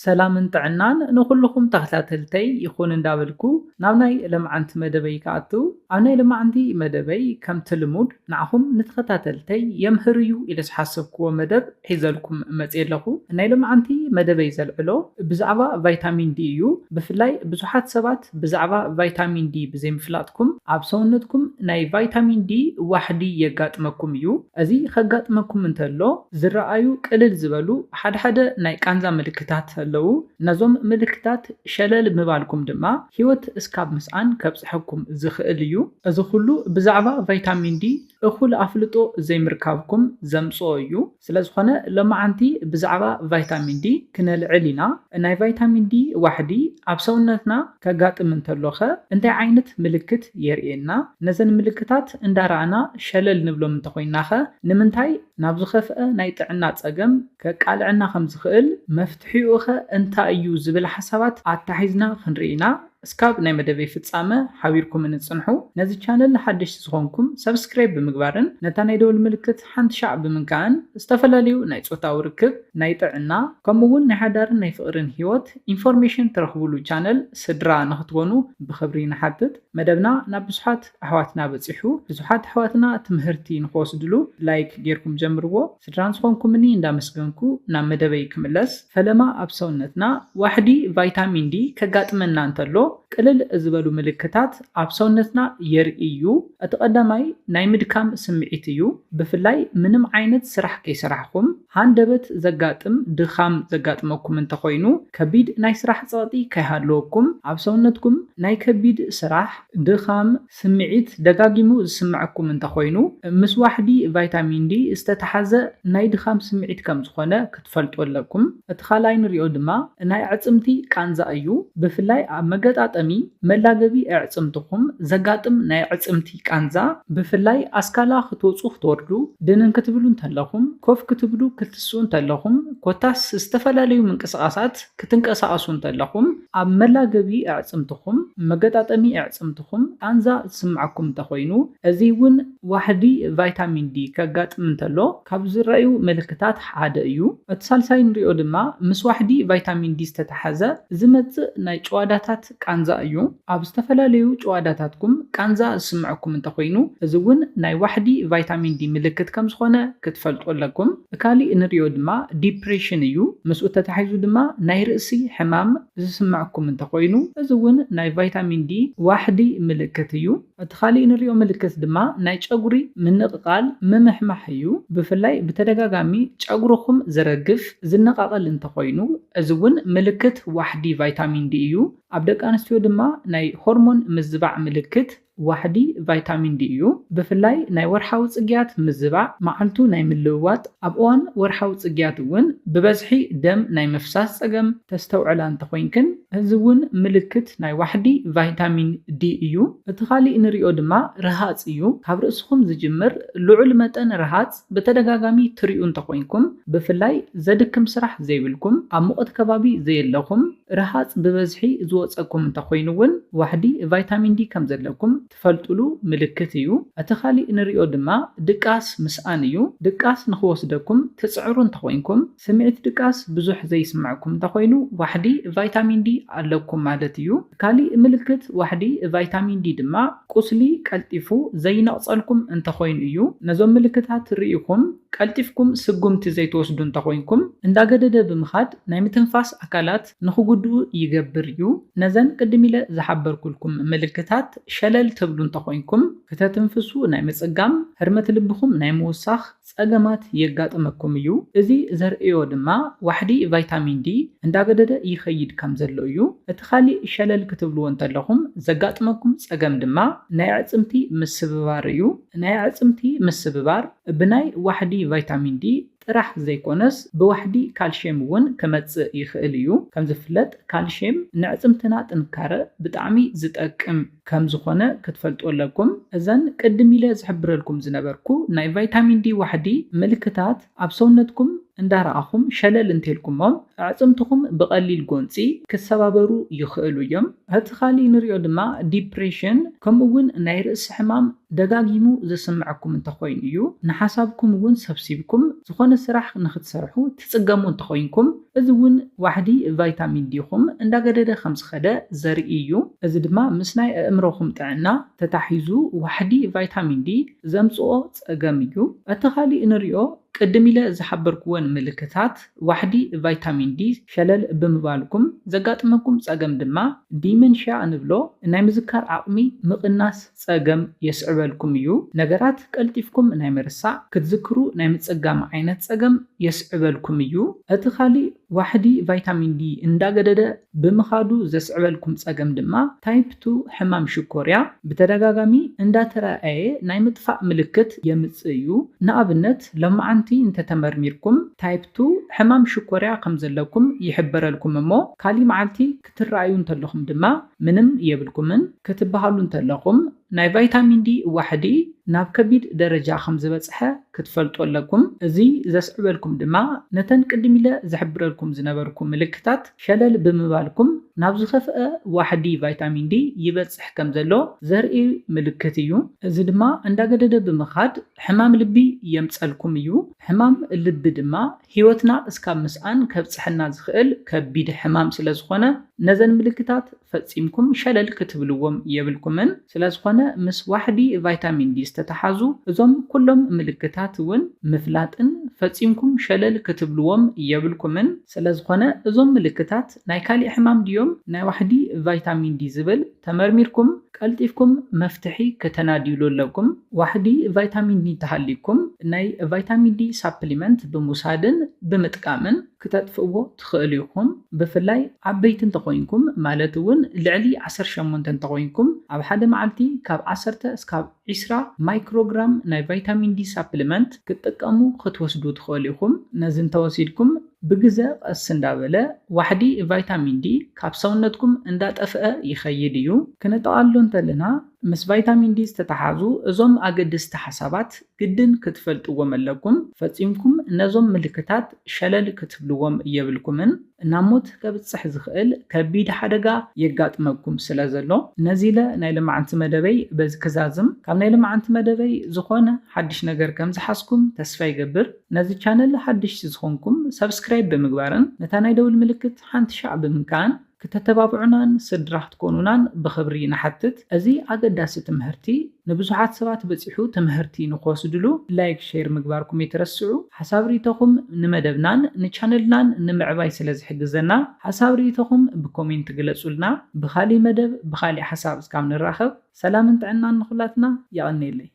ሰላምን ጥዕናን ንኹልኹም ተኸታተልተይ ይኹን እንዳበልኩ ናብ ናይ ለምዓንቲ መደበይ ክኣቱ። ኣብ ናይ ለምዓንቲ መደበይ ከምቲ ልሙድ ንዓኹም ንተኸታተልተይ የምህር እዩ ኢለ ዝሓሰብክዎ መደብ ሒዘልኩም መፅየ ኣለኹ። ናይ ለምዓንቲ መደበይ ዘልዕሎ ብዛዕባ ቫይታሚን ዲ እዩ። ብፍላይ ብዙሓት ሰባት ብዛዕባ ቫይታሚን ዲ ብዘይምፍላጥኩም ኣብ ሰውነትኩም ናይ ቫይታሚን ዲ ዋሕዲ የጋጥመኩም እዩ። እዚ ከጋጥመኩም እንተሎ ዝረኣዩ ቅልል ዝበሉ ሓድሓደ ናይ ቃንዛ ምልክታት ኣለዉ። ነዞም ምልክታት ሸለል ምባልኩም ድማ ህይወት እስካብ ምስኣን ከብጽሐኩም ዝኽእል እዩ። እዚ ኩሉ ብዛዕባ ቫይታሚን ዲ እኹል ኣፍልጦ ዘይምርካብኩም ዘምጽኦ እዩ። ስለ ዝኾነ ሎማዓንቲ ብዛዕባ ቫይታሚን ዲ ክነልዕል ኢና። ናይ ቫይታሚን ዲ ዋሕዲ ኣብ ሰውነትና ከጋጥም እንተሎኸ እንታይ ዓይነት ምልክት የርእየና? ነዘን ምልክታት እንዳረኣና ሸለል ንብሎም እንተኾይናኸ ንምንታይ ናብ ዝኸፍአ ናይ ጥዕና ጸገም ከቃልዐና ከም ዝኽእል፣ መፍትሒኡኸ እንታይ እዩ ዝብል ሓሳባት ኣታሒዝና ክንርኢ ኢና። እስካብ ናይ መደበይ ፍጻመ ሓቢርኩምኒ ጽንሑ። ነዚ ቻነል ሓደሽቲ ዝኾንኩም ሰብስክራይብ ብምግባርን ነታ ናይ ደወል ምልክት ሓንቲ ሻዕ ብምንካእን ዝተፈላለዩ ናይ ጾታዊ ርክብ፣ ናይ ጥዕና፣ ከምኡ እውን ናይ ሓዳርን ናይ ፍቕርን ህይወት ኢንፎርሜሽን ትረኽቡሉ ቻነል ስድራ ንኽትኮኑ ብኽብሪ ንሓትት። መደብና ናብ ብዙሓት ኣሕዋትና በጺሑ፣ ብዙሓት ኣሕዋትና ትምህርቲ ንኽወስድሉ ላይክ ጌርኩም ጀምርዎ። ስድራ ንዝኾንኩምኒ እንዳመስገንኩ ናብ መደበይ ክምለስ። ፈለማ ኣብ ሰውነትና ዋሕዲ ቫይታሚን ዲ ከጋጥመና እንተሎ ቅልል ዝበሉ ምልክታት ኣብ ሰውነትና የርኢ እዩ። እቲ ቀዳማይ ናይ ምድካም ስምዒት እዩ። ብፍላይ ምንም ዓይነት ስራሕ ከይሰራሕኩም ሃንደበት ዘጋጥም ድኻም ዘጋጥመኩም እንተኾይኑ፣ ከቢድ ናይ ስራሕ ጸቕጢ ከይሃለወኩም፣ ኣብ ሰውነትኩም ናይ ከቢድ ስራሕ ድኻም ስምዒት ደጋጊሙ ዝስምዐኩም እንተኾይኑ፣ ምስ ዋሕዲ ቫይታሚን ዲ ዝተተሓዘ ናይ ድኻም ስምዒት ከም ዝኾነ ክትፈልጡ ኣለኩም። እቲ ካልኣይ ንሪኦ ድማ ናይ ኣዕጽምቲ ቃንዛ እዩ። ብፍላይ ኣብ መገጣጠሚ መላገቢ ኣዕጽምትኹም ዘጋጥም ናይ ኣዕጽምቲ ቃንዛ፣ ብፍላይ ኣስካላ ክትወጹ ክትወርዱ፣ ድንን ክትብሉ እንተለኹም፣ ኮፍ ክትብሉ ክትስኡ እንተለኹም፣ ኮታስ ዝተፈላለዩ ምንቅስቓሳት ክትንቀሳቐሱ እንተለኹም፣ ኣብ መላገቢ ኣዕጽምትኹም፣ መገጣጠሚ ኣዕጽምትኹም ቃንዛ ዝስምዓኩም እንተኾይኑ፣ እዚ እውን ዋሕዲ ቫይታሚን ዲ ከጋጥም እንተሎ ካብ ዝረኣዩ ምልክታት ሓደ እዩ። እቲ ሳልሳይ ንሪኦ ድማ ምስ ዋሕዲ ቫይታሚን ዲ ዝተተሓዘ ዝመጽእ ናይ ጭዋዳታት ቃንዛ እዩ። ኣብ ዝተፈላለዩ ጭዋዳታትኩም ቃንዛ ዝስምዐኩም እንተኾይኑ፣ እዚ እውን ናይ ዋሕዲ ቫይታሚን ዲ ምልክት ከም ዝኾነ ክትፈልጡ ኣለኩም። እቲ ካሊእ ንሪኦ ድማ ዲፕሬሽን እዩ። ምስኡ ተታሒዙ ድማ ናይ ርእሲ ሕማም ዝስምዐኩም እንተኾይኑ፣ እዚ እውን ናይ ቫይታሚን ዲ ዋሕዲ ምልክት እዩ። እቲ ካሊእ ንሪኦ ምልክት ድማ ናይ ጨጉሪ ምንቕቓል፣ ምምሕማሕ እዩ። ብፍላይ ብተደጋጋሚ ጨጉርኹም ዝረግፍ፣ ዝነቓቐል እንተኾይኑ፣ እዚ እውን ምልክት ዋሕዲ ቫይታሚን ዲ እዩ። ኣብ ደቂ ኣንስትዮ ድማ ናይ ሆርሞን ምዝባዕ ምልክት ዋሕዲ ቫይታሚን ዲ እዩ። ብፍላይ ናይ ወርሓዊ ጽግያት ምዝባዕ፣ መዓልቱ ናይ ምልውዋጥ፣ ኣብ እዋን ወርሓዊ ጽግያት እውን ብበዝሒ ደም ናይ ምፍሳስ ጸገም ተስተውዕላ እንተኾይንክን፣ እዚ እውን ምልክት ናይ ዋሕዲ ቫይታሚን ዲ እዩ። እቲ ካሊእ ንሪኦ ድማ ርሃጽ እዩ። ካብ ርእስኹም ዝጅምር ልዑል መጠን ርሃጽ ብተደጋጋሚ ትሪኡ እንተኾይንኩም፣ ብፍላይ ዘድክም ስራሕ ዘይብልኩም፣ ኣብ ሙቐት ከባቢ ዘየለኹም፣ ርሃጽ ብበዝሒ ዝወጸኩም እንተኾይኑ እውን ዋሕዲ ቫይታሚን ዲ ከም ዘለኩም ትፈልጡሉ ምልክት እዩ። እቲ ካሊእ ንሪኦ ድማ ድቃስ ምስኣን እዩ። ድቃስ ንኽወስደኩም ትጽዕሩ እንተኾይንኩም፣ ስምዒት ድቃስ ብዙሕ ዘይስምዐኩም እንተኾይኑ ዋሕዲ ቫይታሚን ዲ ኣለኩም ማለት እዩ። ካሊእ ምልክት ዋሕዲ ቫይታሚን ዲ ድማ ቁስሊ ቀልጢፉ ዘይነቕጸልኩም እንተኾይኑ እዩ። ነዞም ምልክታት ርኢኹም ቀልጢፍኩም ስጉምቲ ዘይትወስዱ እንተኾይንኩም፣ እንዳገደደ ብምኻድ ናይ ምትንፋስ ኣካላት ንኽጉድኡ ይገብር እዩ። ነዘን ቅድም ኢለ ዝሓበርኩልኩም ምልክታት ሸለል ትብሉ እንተኾይንኩም፣ ክተትንፍሱ ናይ ምጽጋም፣ ህርመት ልብኹም ናይ ምውሳኽ ጸገማት የጋጥመኩም እዩ። እዚ ዘርእዮ ድማ ዋሕዲ ቫይታሚን ዲ እንዳገደደ ይኸይድ ከም ዘሎ እዩ። እቲ ካሊእ ሸለል ክትብልዎ እንተለኹም ዘጋጥመኩም ጸገም ድማ ናይ ኣዕጽምቲ ምስብባር እዩ። ናይ ኣዕጽምቲ ምስብባር ብናይ ዋሕዲ ቫይታሚን ዲ ጥራሕ ዘይኮነስ ብዋሕዲ ካልሽየም እውን ክመጽእ ይኽእል እዩ። ከም ዝፍለጥ ካልሽየም ንዕጽምትና ጥንካረ ብጣዕሚ ዝጠቅም ከም ዝኾነ ክትፈልጡ ኣለኩም። እዘን ቅድም ኢለ ዝሕብረልኩም ዝነበርኩ ናይ ቫይታሚን ዲ ዋሕዲ ምልክታት ኣብ ሰውነትኩም እንዳረኣኹም ሸለል እንተልኩሞም ኣዕፅምትኹም ብቐሊል ጎንፂ ክሰባበሩ ይኽእሉ እዮም። እቲ ካሊእ ንሪኦ ድማ ዲፕሬሽን ከምኡ እውን ናይ ርእሲ ሕማም ደጋጊሙ ዝስምዐኩም እንተኾይኑ እዩ። ንሓሳብኩም እውን ሰብሲብኩም ዝኾነ ስራሕ ንክትሰርሑ ትፅገሙ እንተኾይንኩም እዚ እውን ዋሕዲ ቫይታሚን ዲኹም እንዳገደደ ከም ዝኸደ ዘርኢ እዩ። እዚ ድማ ምስ ናይ ኣእምሮኹም ጥዕና ተታሒዙ ዋሕዲ ቫይታሚን ዲ ዘምፅኦ ፀገም እዩ። እቲ ካሊእ ንሪኦ ቅድም ኢለ ዝሓበርኩወን ምልክታት ዋሕዲ ቫይታሚን ዲ ሸለል ብምባልኩም ዘጋጥመኩም ጸገም ድማ ዲመንሽያ እንብሎ ናይ ምዝካር ዓቕሚ ምቕናስ ጸገም የስዕበልኩም እዩ። ነገራት ቀልጢፍኩም ናይ ምርሳዕ፣ ክትዝክሩ ናይ ምጽጋም ዓይነት ጸገም የስዕበልኩም እዩ። እቲ ካሊእ ዋሕዲ ቫይታሚን ዲ እንዳገደደ ብምኻዱ ዘስዕበልኩም ጸገም ድማ ታይፕ ቱ ሕማም ሽኮርያ ብተደጋጋሚ እንዳተራኣየ ናይ ምጥፋእ ምልክት የምጽእ እዩ። ንኣብነት ሎማዓንቲ እንተተመርሚርኩም ታይፕ ቱ ሕማም ሽኮርያ ከም ዘለኩም ይሕበረልኩም እሞ ካሊ መዓልቲ ክትረኣዩ እንተለኹም ድማ ምንም የብልኩምን ክትበሃሉ እንተለኹም ናይ ቫይታሚን ዲ ዋሕዲ ናብ ከቢድ ደረጃ ከም ዝበጽሐ ክትፈልጡ ኣለኩም። እዚ ዘስዕበልኩም ድማ ነተን ቅድም ኢለ ዝሕብረልኩም ዝነበርኩ ምልክታት ሸለል ብምባልኩም ናብ ዝኸፍአ ዋሕዲ ቫይታሚን ዲ ይበጽሕ ከም ዘሎ ዘርኢ ምልክት እዩ። እዚ ድማ እንዳገደደ ብምኻድ ሕማም ልቢ የምጸልኩም እዩ። ሕማም ልቢ ድማ ህይወትና እስካብ ምስኣን ከብጽሐና ዝኽእል ከቢድ ሕማም ስለ ዝኾነ ነዘን ምልክታት ፈጺምኩም ሸለል ክትብልዎም የብልኩምን። ስለዝኾነ ምስ ዋሕዲ ቫይታሚን ዲ ዝተተሓዙ እዞም ኩሎም ምልክታት እውን ምፍላጥን ፈጺምኩም ሸለል ክትብልዎም የብልኩምን። ስለዝኾነ እዞም ምልክታት ናይ ካሊእ ሕማም ድዮም ናይ ዋሕዲ ቫይታሚን ዲ ዝብል ተመርሚርኩም ቀልጢፍኩም መፍትሒ ከተናድይሉ ኣለኩም። ዋሕዲ ቫይታሚን ዲ እንተሃልይኩም ናይ ቫይታሚን ዲ ሳፕሊመንት ብምውሳድን ብምጥቃምን ክተጥፍእዎ ትኽእሉ ኢኹም። ብፍላይ ዓበይቲ እንተኾይንኩም ማለት እውን ልዕሊ ዓሰርተ ሸሞንተ እንተኾይንኩም ኣብ ሓደ መዓልቲ ካብ ዓሰርተ እስካብ ዒስራ ማይክሮግራም ናይ ቫይታሚን ዲ ሳፕሊመንት ክትጥቀሙ ክትወስዱ ትኽእሉ ኢኹም። ነዚ እንተወሲድኩም ብግዘ ቀስ እንዳበለ ዋሕዲ ቫይታሚን ዲ ካብ ሰውነትኩም እንዳጠፍአ ይኸይድ እዩ። ክነጠቓሎ እንተለና ምስ ቫይታሚን ዲ ዝተተሓዙ እዞም ኣገደስቲ ሓሳባት ግድን ክትፈልጥዎም ኣለኩም። ፈጺምኩም ነዞም ምልክታት ሸለል ክትብልዎም የብልኩምን። ናብ ሞት ከብጽሕ ዝኽእል ከቢድ ሓደጋ የጋጥመኩም ስለ ዘሎ ነዚ ኢለ ናይ ልማዓንቲ መደበይ በዚ ክዛዝም። ካብ ናይ ልማዓንቲ መደበይ ዝኾነ ሓድሽ ነገር ከም ዝሓዝኩም ተስፋ ይገብር። ነዚ ቻነል ሓድሽቲ ዝኾንኩም ሰብስክራይብ ብምግባርን ነታ ናይ ደውል ምልክት ሓንቲ ሻዕ ብምንካን ክተተባብዑናን ስድራ ክትኮኑናን ብኽብሪ ንሓትት። እዚ ኣገዳሲ ትምህርቲ ንብዙሓት ሰባት በጺሑ ትምህርቲ ንክወስድሉ ላይክ ሼር ምግባርኩም ይትረስዑ። ሓሳብ ርእይቶኹም ንመደብናን ንቻነልናን ንምዕባይ ስለ ዝሕግዘና ሓሳብ ርእይቶኹም ብኮሜንት ግለጹልና። ብኻሊእ መደብ ብኻሊእ ሓሳብ እስካብ ንራኸብ ሰላምን ጥዕናን ንኹላትና። የቐንየለይ።